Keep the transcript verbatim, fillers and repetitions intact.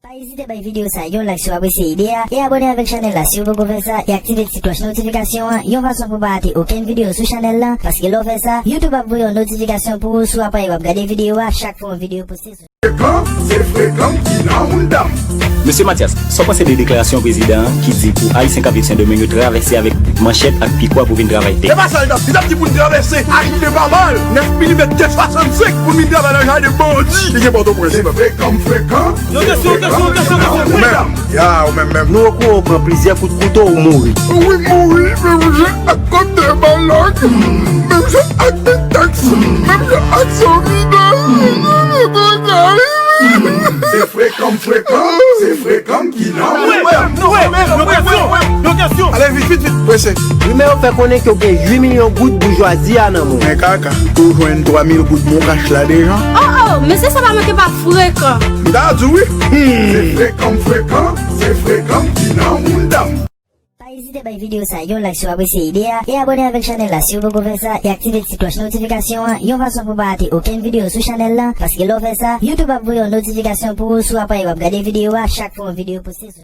Pa ezite bay videyo sa yon like si w apresye ide a, e abòne avèk chanèl la si w poko fè sa, e aktive ti klòch notifikasyon an, yon fason pou w pa rate okenn videyo sou chanèl la, paske lè w fè sa, YouTube ap voye yon notifikasyon pou ou sou aparèy w ap gade videyo a chak fwa yon videyo poste sou. Frekan, se frekan ki nan mouda m. Mesye Mathias, sa w panse de deklarasyon prezidan an ki di pou Ayisyen k ap viv Sendomeng yo travèse avèk manchèt ak pikwa pou vin travay tè? Se pa sa l t ap di, l t ap di pou n travèse ak de babal nèf milimèt T swasannsenk pou n vin travay nan jaden bandi ki gen Pòtoprens. Se frekan, frekan. Yon kesyon, yon kesyon, yon kesyon, yon kesyon. Ou menm, ya, ou menm, menm. Nou okouran w pran plizyè kout kouto, ou mouri. Wi, mouri, menm jan ak kòm de balòk, menm jan ak de taks, menm jan ak zòmidè. Se frekan, frekan, se frekan ki nan mwen. Yon kesyon, yon kesyon. Ale vit, vit, vit, prese. Rimè yo fè konnen ke w gen uit milyon goud boujwazi a nan men w. Men kaka, ou jwenn twa mil goud mon kach la deja? Oh, oh, mesye sa pa manke pa frekan. M ta di w wi. Se frekan, frekan, se frekan ki nan mouda m. Pa ezite bay videyo sa yon like si w apresye ide a, e abòne avèk chanèl la si w poko fè sa, e aktive ti klòch notifikasyon an, yon fason pou w pa rate okenn videyo sou chanèl la, paske lè w fè sa, YouTube ap voye yon notifikasyon pou ou sou aparèy w ap gade videyo a chak fwa yon videyo poste sou